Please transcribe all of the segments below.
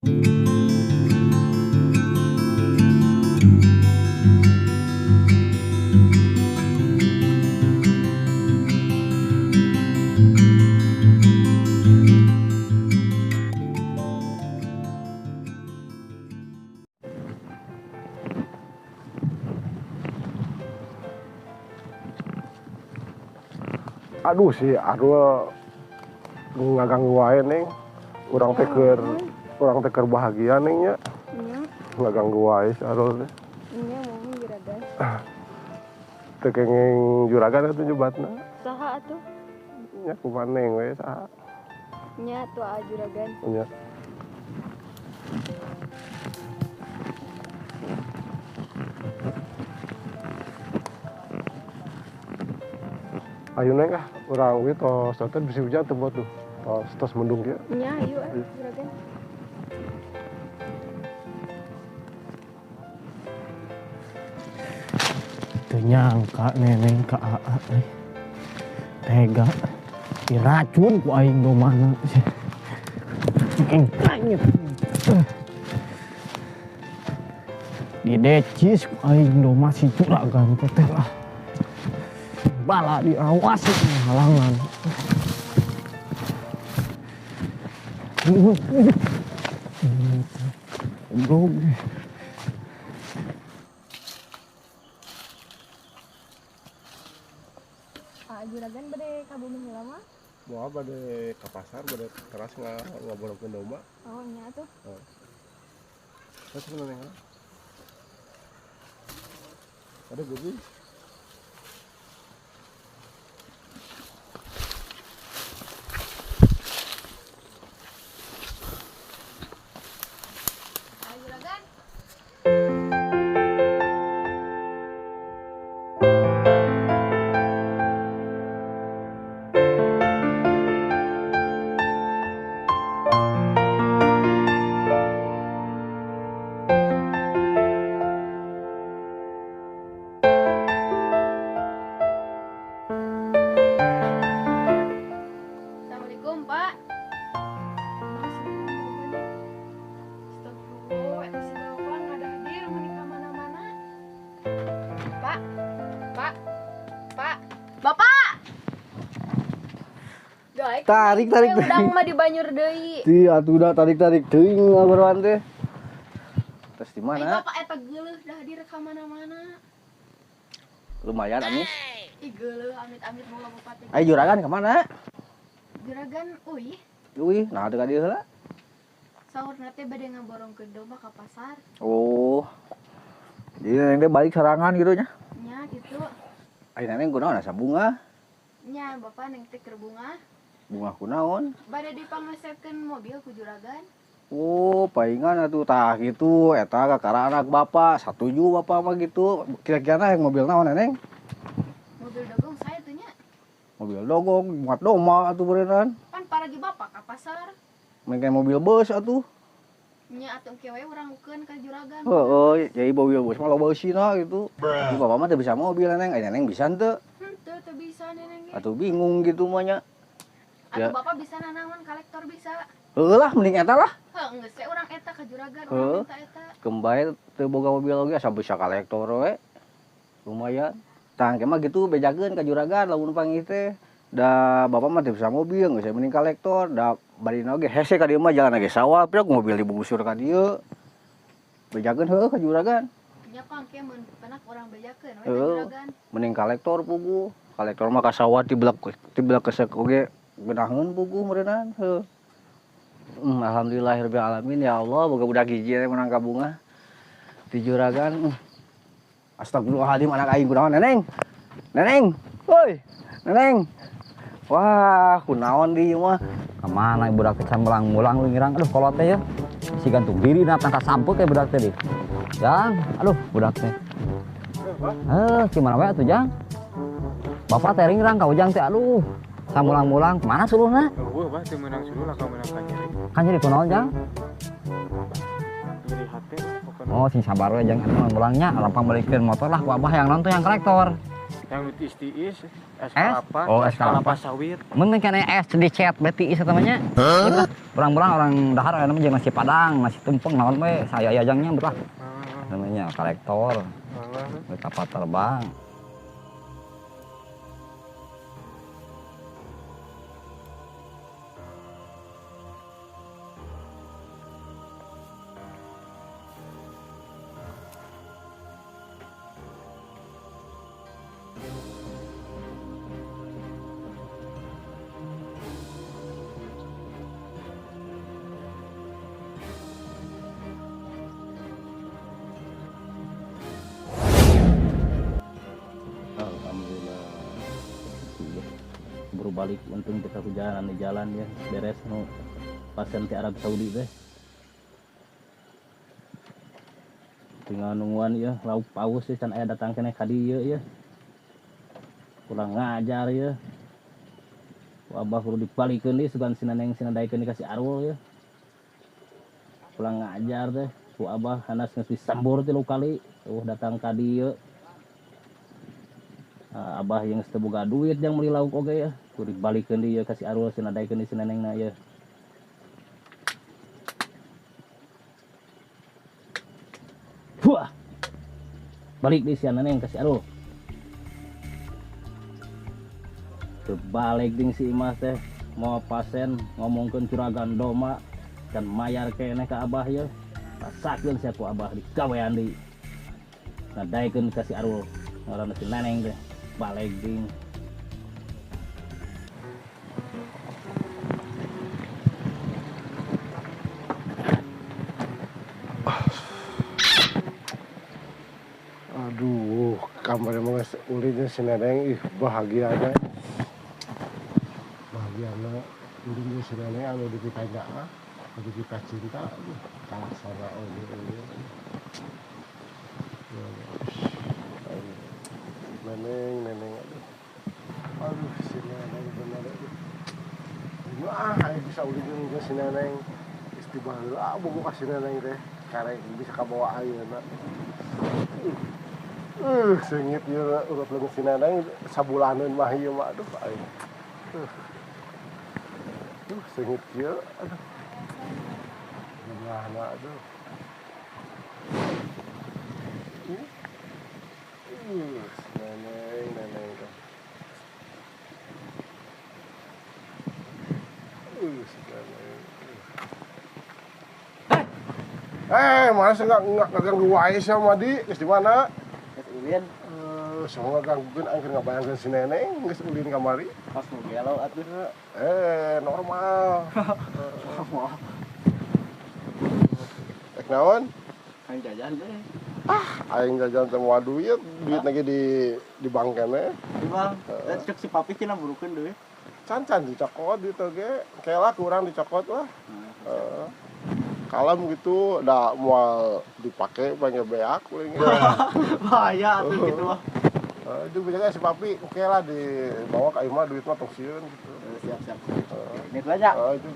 Aduh si Arul ngaganggu wae neng. Urang teh keur bahagia neng nya. Ngaganggu wae si Arul teh. Nya moal juragan. Teu kenging juragan atuh nyebatna. Saha atuh? Nya kumaha neng we saha. Nya atuh aa juragan. Nya. Ayo neng ah, urang we tos teh bisi hujan teu buat tuh. Tos mendung kieu. Nya ayo ah juragan. Teu nyangka neneng ka aa euy. Tega diracun ku aing domana. Engkanya. Didecis ku aing doma si juragan teh lah. Bala diawasi halangan. Goblok. Pak juragan bade ka bumi heula mah? Moal bade ka pasar, bade teras ngaborongkeun domba. Oh nya atuh. Heeh. Terus kunaon neng? Ada gobi. Assalamualaikum, Pak. Astagfirullah, eta si bapak nggak ada hadir, mau nikah mana-mana. Pak, Pak, Pak, Bapak. Daik, tarik, tarik, udang mah dibanyur deui. Ti atuh da tarik-tarik teuing ngabaruan teh. Terus di mana? Bapak eta geuleuh dah hadir ka mana-mana. Lumayan amis. Ih geuleuh amit-amit boga bapak teh. Ayo juragan ka mana? Juragan uih. Uih, nah teu ka dieu heula. Saurna teh bade ngaborongkeun domba ka pasar. Oh. Jadi neneng teh balik sorangan gitu nya? Nya gitu. Ai neneng kunaon asa bunga? Nya bapak neng teh keur bunga. Bunga kunaon? Bade dipangasepkeun mobil ku juragan. Oh, paingan atuh tah kitu eta kakara anak bapak, satuju bapak mah gitu. Kira-kira yang mobil naon neneng? Mobil dogong saya tuh nya. Mobil dogong, muat domba atuh berenang. Pan paragi bapak ka pasar. Main kayak mobil bus atuh. Nya atuh ke we urang ukeun ka juragan. Heeh, jadi mobil bus mah loba eusina gitu. Tapi bapak mah teu bisa mobil neneng, ai neneng bisa henteu? Henteu, teu bisa neneng ge. Atuh bingung gitu mah nya. Atuh bapak bisa nanaon kolektor bisa. Heuh lah mending eta lah. Heuh, geus we urang eta ka juragan, urang minta eta. Kembali teu boga mobil oge asa bisa kolektor we. Lumayan. Tah engke mah gitu bejakeun ka juragan lamun panggih teh. Da bapak mah teu bisa mobil, geus mending kolektor. Da barina oge hese ka dieu mah jalan ge sawah, pira mobil dibungusur ka dieu. Bejakeun heuh ka juragan. Nya pang ke mun penak urang bejakeun we ka juragan. Mending kolektor puguh. Kolektor mah ka sawah tibelak kesek oge geunaheun puguh meureunnan heuh. Alhamdulillahirabbil alamin ya Allah, boga budak hiji teh meunang ka bunga. Ti juragan. Astagfirullahaladzim anak aing kunaon neneng. Neneng. Woi, neneng. Wah, kunaon di ieu mah? Ka mana budak teh can mulang-mulang lu ngirang. Aduh, kolot teh ya. Si gantung diri na tangka sampe kayak budak teh di. Jang, aduh budak teh. Gimana we atuh Jang? Bapak teh ringrang ka Ujang teh aduh. Samulang-mulang kemana suluhna? Eueuh bah teu meunang suluh lah ka meunang kanyeri. Kanyeri kunaon Jang? Nyeri hate pokona. Oh, sing sabar we Jang, atuh mulangnya rampang balikeun motor lah ku abah yang nonton yang kolektor. Yang nu tiis-tiis, es kelapa. Oh, es kelapa sawit. Mun kan es di chat berarti tiis eta mah nya. Ieu berang-berang orang dahar aya namanya nasi padang, nasi tumpeng naon we, saya ajangnya berah. Namanya kolektor. Kapal terbang. Balik untung kita hujanan di jalan ya beres nu pasien di Arab Saudi teh tinggal nungguan ya lauk paus ya can aya datang keneh ka dieu ya kurang ngajar ya abah kudu dibalikeun deui sugan si Neneng si Nadaikeun dikasih Arul ya kurang ngajar teh ku abah hanas geus disambur 3 kali datang ka dieu. Abah yang teu boga duit yang meuli lauk oge ya kudu dibalikeun deui ya kasih Arul si Nadaikeun si Nenengna ya. Wah. Balik deui si Neneng kasih Arul. Teu balik deui si Imas teh mau pasen ngomongkeun curagan doma can mayar keneh ka abah ya. Rasakeun sia ku abah digawean deui. Nadaikeun kasih Arul ngaranna si Neneng teh. Balik ding. Aduh, kamar emang ulinnya si Neneng, ih bahagianya. Bahagiana ulinnya si Neneng anu dipitanya, anu dipita cinta, aduh, kalaksana ulin. Neneng, Neneng, aduh, aduh si Neneng bener aduh. Wah, bisa ulin juga si Neneng. Istibaheula bogo ka si Neneng teh, karek bisa kabawa ayeuna. Sengit ieu urut leungeun si Neneng sabulaneun mah ieu mah aduh aing. Sengit kieu aduh. Gimana aduh. Neneng, Neneng tuh. Si Neneng. Mana sih nggak ganggu wae sama di, geus di mana? Geus ulin. Semua ganggukeun aing keur ngabayangkeun si Neneng geus ulin kamari. Pas nu gelo atuh. Normal. Rek naon? Aing jajan teh. Ah, aing jajan teh moal duit, duit lagi di bank keneh. Di bank. Da cek si papi cenah burukeun duit. Can-can dicokot duit oge. Kela kurang dicokot lah. Kalem gitu, da moal dipake panggil beak paling. Bahaya atuh gitu mah. Itu biasanya si papi oke lah dibawa ka imah duit mah tong sieun gitu. Siap-siap. Ini aja. Itu.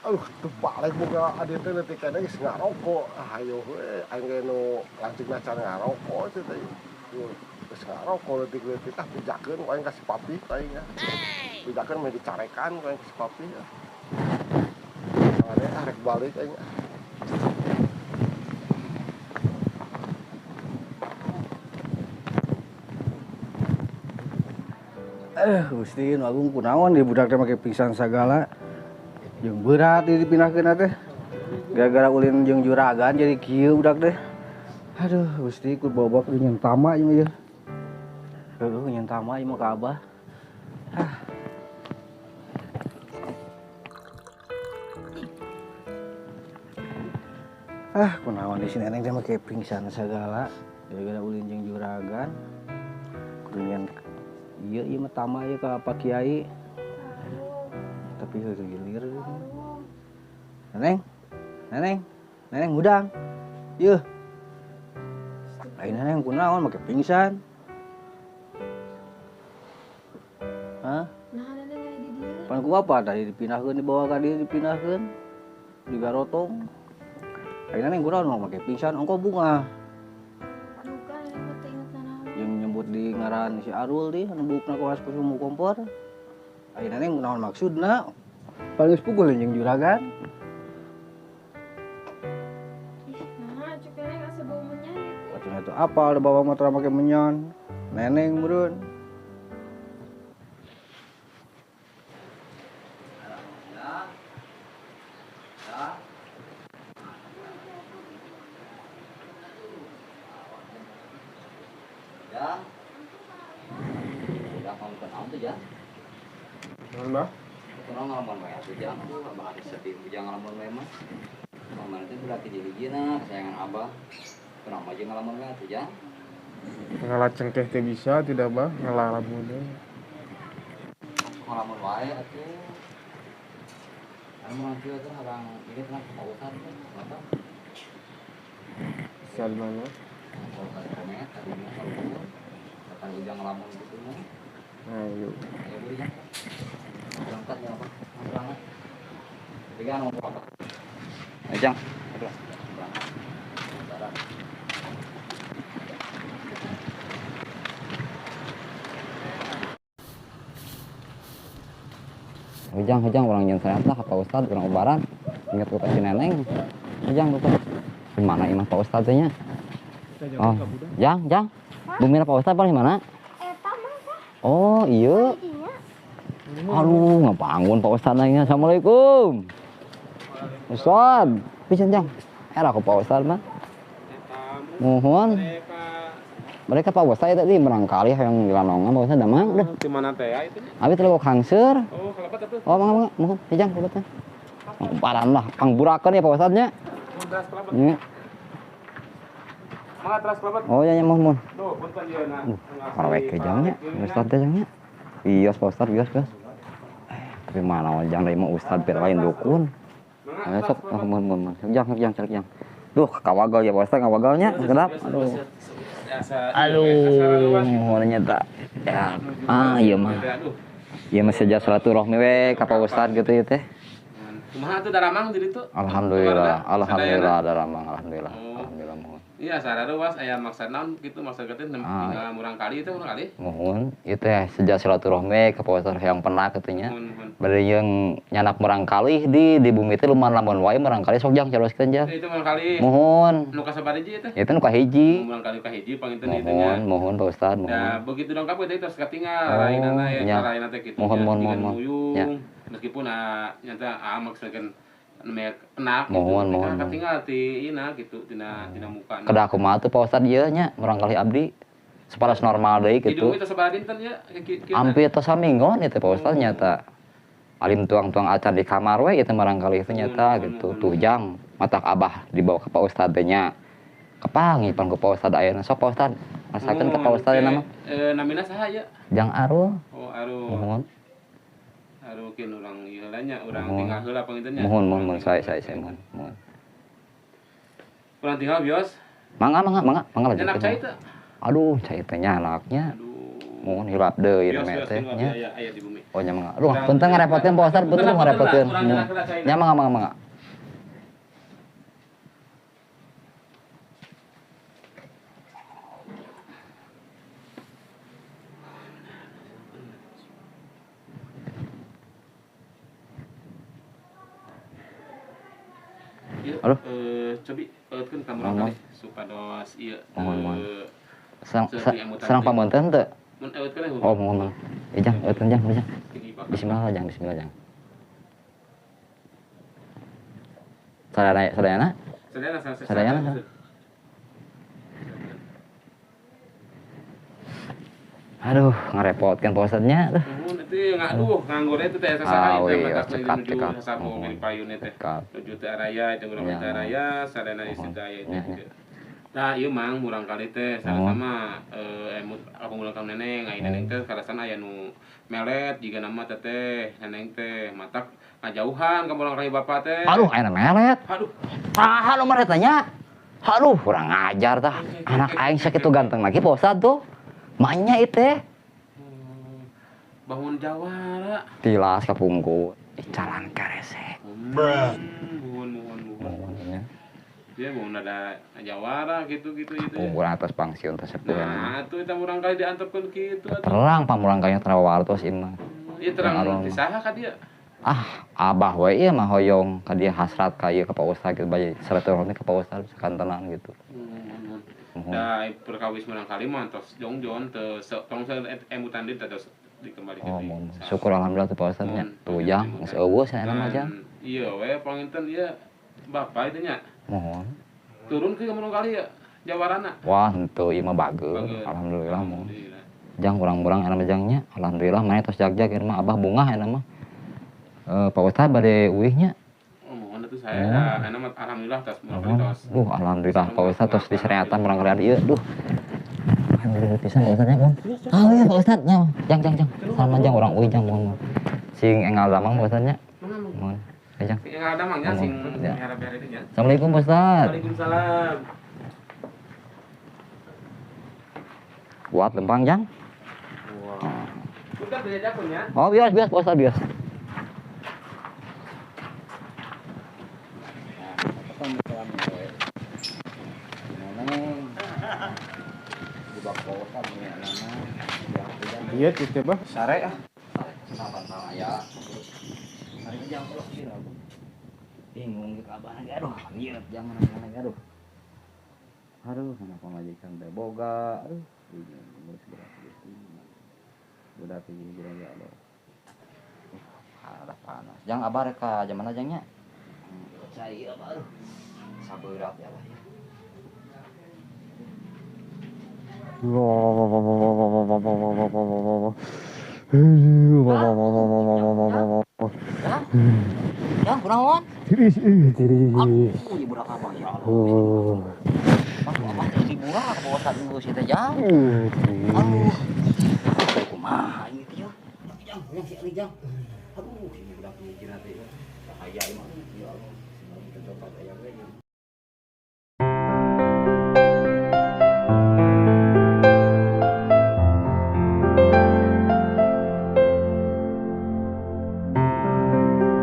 Aduh, terbalik boga ade teh leutik keneh geus ngarokok. Ayo we, aing ge nu lanceukna can ngarokok teh teh. Geus ngarokok leutik-leutik ah bejakeun ku aing ka si papi aing ya. Bejakeun meh dicarekan ku aing ka si papi ya. Ade rek balik aing. Gusti nu agung kunaon di budak teh make pingsan sagala. Jeung berat dipindahkeun teh. Gara-gara ulin jeung juragan jadi kieu budak teh. Aduh, Gusti ku bawa-bawa kudu nyen tama ieu mah. Heuh, nyen tama ieu mah ka abah. Ah, kunaon di sini Neneng teh make pingsan sagala. Gara-gara ulin jeung juragan. Kudu nyen ieu ieu mah tama ieu ka Pak Kiai. Tapi heueuh gilir. Neneng. Neneng. Neneng hudang. Yeuh. Lain Neneng kunaon make pingsan. Hah? Nah, Neneng aya di dieu. Pan ku apa tadi dipindahkeun dibawa ka dieu dipindahkeun. Digarotong. Lain Neneng kunaon make pingsan ongko bunga. Duka Neneng mah teu inget nanaon. Disebut di ngaran si Arul di anu buukna kawas ku sumur kompor. Ai Neneng naon maksudna? Paling geus pukul jeung juragan. Ih, nah cuk Neneng asa bau menyan gitu. Atuh itu apal da bawa motor make menyan. Neneng meureun. Ya. Udah kamu kenal tuh ya. Naon, Bah? Kenal ngalamun wae atuh jang. Aduh, abah ada sedih ujang ngalamun wae mah. Ngalamun itu berarti dihijina kesayangan abah. Kenapa aja ngalamun wae atuh jang? Ngala cengkeh teh bisa tidak, Bah? Ngalamun teh. Ngalamun wae atuh. Anu urang kieu teh urang ini teh Pak Ustad teh, apa? Bisa di mana? Kalau komet tadinya kalau kapan ujang ngelamun gitu mah. Ayo. Ayo beli ya. Berangkat ya apa? Berangkat. Pegang ngomong apa? Ayo Jang. Berangkat. Ujang, ujang orang yang saya lah Pak Ustad, orang ubaran. Ingat ku si Neneng. Ujang lupa. Di mana imah Pak Ustad nya? Oh, Jang, Jang. Bumi Pak Ustad paling mana? Eta mah. Oh, iya. Aduh, ngebangun Pak Ustad nanya. Assalamualaikum. Ustad, pisan Jang. Era aku Pak Ustad mah. Mohon. Mereka Pak Ustad tadi barangkali yang dilanongan Pak Ustad damang udah. Di mana teh ya itu? Abi teh lewat hangseur. Oh, kalabat atuh. Oh, mangga mangga, mohon. Jang kalabatna. Pangbaran lah, pangburakeun ya Pak Ustadnya. Nya. Mangga teras kalabat. Oh, iya ya, mohon mohon. Duh, punten ieu na. Parwek ke jangnya, Ustad teh jangnya. Iya, Pak Ustad, bios, bios. Tapi mana jang dari mah Ustad biar lain dukun. Ayo sok, mohon mohon mohon. Jang, jang, jang. Duh, kawagal ya Pak Ustad, kawagalnya. Kedap. Aduh. Aduh, mohonnya tak. Ya, ah iya mah. Iya mah sejak silaturahmi we ka Pak Ustad gitu ya teh. Kumaha atuh daramang di ditu? Alhamdulillah, alhamdulillah daramang, alhamdulillah. Alhamdulillah mohon. Iya, sararuas aya maksad naon kitu maksad teh tinggal murang kali itu murang kali. Mohon, ieu teh sejak silaturahmi ka Pak Ustad yang pernah kitu nya. Bade jeung nyanak murang kali di bumi teh lumayan lamun wae murang kali sok jang caroskeun jang. Itu murang kali. Mohon. Nu kasabaraha hiji teh? Ieu teh nu kahiji. Murang kali kahiji panginten ieu teh nya. Mohon, mohon Pak Ustad, mohon. Nah, begitu dongkap teh terus katinggal rainana ya, raina teh kitu. Mohon, mohon, mohon. Meskipun nyata maksudkan enak mohon, gitu, mohon, katinggal ti ina gitu tina tina muka. Kedah kumaha tuh Pak Ustad ieu nya murang kali abdi saparas normal deui kitu. Hidung itu sabaraha dinten ya? Hampir tos saminggon ieu teh Pak Ustad nyata. Alim tuang-tuang acan di kamar we ieu teh murang kali itu nyata gitu. Tuh jang matak abah dibawa ke Pak Ustad teh nya. Kepanggih pan ku Pak Ustad ayeuna. Sok Pak Ustad, masakeun ka Pak Ustad ayeuna mah. Namina saha ya? Jang Arul. Oh, Arul. Mohon. Arukin urang ieu heula nya, urang tinggal heula panginten nya. Mohon, mohon, mohon, saya mohon, mohon. Urang tinggal bios. Mangga, mangga, mangga, mangga lanjut. Nyanak cai teh. Aduh, cai teh nyanaknya. Mohon hilap deui na teh nya. Aya di bumi. Oh nya mangga. Aduh, punten ngarepotkeun Pak Ustad, punten ngarepotkeun. Nya mangga, mangga, mangga. Aduh. Cobi eutkeun ka murang kali supados ieu. Mohon, mohon. Serang pamunten teu? Mun eutkeun. Oh, mohon, mohon. Jang, eutkeun jang, jang. Bismillah jang, bismillah jang. Sadayana, sadayana? Sadayana, sadayana. Aduh, ngarepotkeun Pak Ustadnya. Nuhun itu ngaduh, nganggur itu teh sasaha itu mata menuju sabu di payun teh. Nuju teh araya itu urang teh araya, sadayana istri aya itu. Tah ieu mang murang kali teh sama emut aku ngulang ka neneng, ai neneng teh karasan aya nu melet jiga nama teteh neneng teh matak ngajauhan ka murang kali bapak teh. Aduh, aya melet. Aduh. Tah nu melet nya. Aduh, kurang ajar tah. Anak aing sakitu ganteng lagi Pak Ustad tuh. Maknya itu bangun jawara tilas kapungku jalan karese. Mohon mohon mohon. Dia mau ada jawara gitu-gitu gitu ya. Kurang atas pangsiun teh sepuh. Nah, tuh eta murangkalih diantepkeun kitu atuh. Terang pamurangkalihna teu wartos ieu mah. Ieu terang ti saha ka dieu? Ah, abah we ieu mah hoyong ka dieu hasrat ka ieu ka Pak Ustad gitu bae silaturahmi ka Pak Ustad sakantenan gitu. Da perkawis murangkalih mah tos jongjon teu tong emutan deui tos dikembalikeun. Oh, mun. Syukur alhamdulillah tuh Pak Ustad nya. Tuh jang geus eueuh saena mah jang. Iya we panginten ieu bapak itu nya. Mohon. Turun ke murangkalih ya jawarana. Wah, henteu ieu mah bager. Alhamdulillah mun. Jang urang-urang eta mah jangnya. Alhamdulillah maneh tos jag-jag ieu mah abah bungah eta mah. Pak Ustad bade uih nya. Oh, mohon atuh saya. Eta mah alhamdulillah tos murangkalih tos. Duh, alhamdulillah Pak Ustad tos disereatan murangkalih ieu. Duh. Alhamdulillah pisan Pak Ustad nya, mun. Ah, iya Pak Ustad nya. Jang jang jang. Salam jang urang uih jang mohon. Sing enggal damang Pak Ustad nya. Mohon. Jang. Sing enggal damang nya sing harap-harap itu nya. Assalamualaikum Pak Ustad. Waalaikumsalam. Kuat lempang jang. Wah. Udah diajakun ya. Oh, bias bias Pak Ustad bias. Iya, teh bah. Sare ah. Bingung gitu abah lagi, aduh, lihat jangan lagi, aduh. Aduh, kenapa majikan teh boga, aduh, bingung geus berat gitu. Budak hiji ya Allah. Ada panas. Jang abah rek ka jamana jangnya? Cai abah aduh. Saberat ya abah ya. Jang, kunaon? Tiris, tiris. Aduh, ieu budak abah ya Allah. Aduh, abah teh diburak ka bawah sadu si teh jang. Aduh. Kumaha ieu teh ya? Jang, jang si Ali jang. Aduh, ini budak hiji teh. Bahaya ieu mah. Ya Allah, sing cocok aya we.